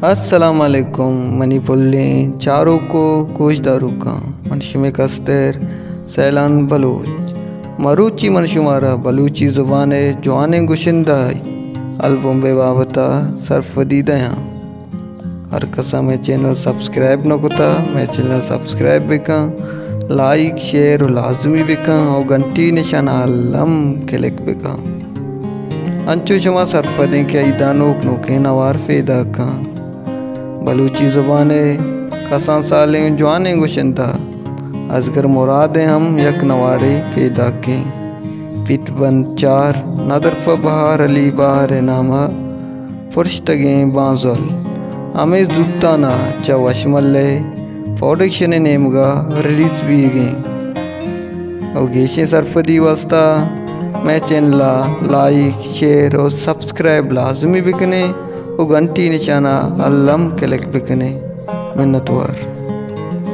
السلام علیکم منی پلیں چاروک و گوشداروکاں، من شمے کستر سیلان بلوچ۔ مروچی من شمارا بلوچی زبان ءِ جوانیں گشندہ ءِ البم ءِ بابت ءَ سرپدی دیاں۔ ہر کسا مئے چینل سبسکرائب نہ کتا، مئے چینل سبسکرائب بکن، لائک، شیئر و لازمی بکن و گھنٹی نشان ءَ الم کلک بکن۔ انچو شما سرپدیں کہ ایدا نوک نوکیں نوار پیدا کن۔ بلوچی زبان ءِ کسان سالیں و جوانیں گشندہ اصغر مراد ءِ ہم یک نوارے پیداکیں۔ پت بند چار، ندر پہ بہار علی بہار ءِ نام ءَ پرشتگیں بانزل ہمے زوتان ءَ چہ وشمل ءِ پروڈکشن ءِ نیمگ ءَ ریلیز بیگ ءَ اِنت۔ و گیشیں سرپدی واسطہ مئے چینل ءَ لائک، شیئر و سبسکرائب لازمی بکنے و گھنٹی نشان ءَ الم کلک بکنے۔ منتوار۔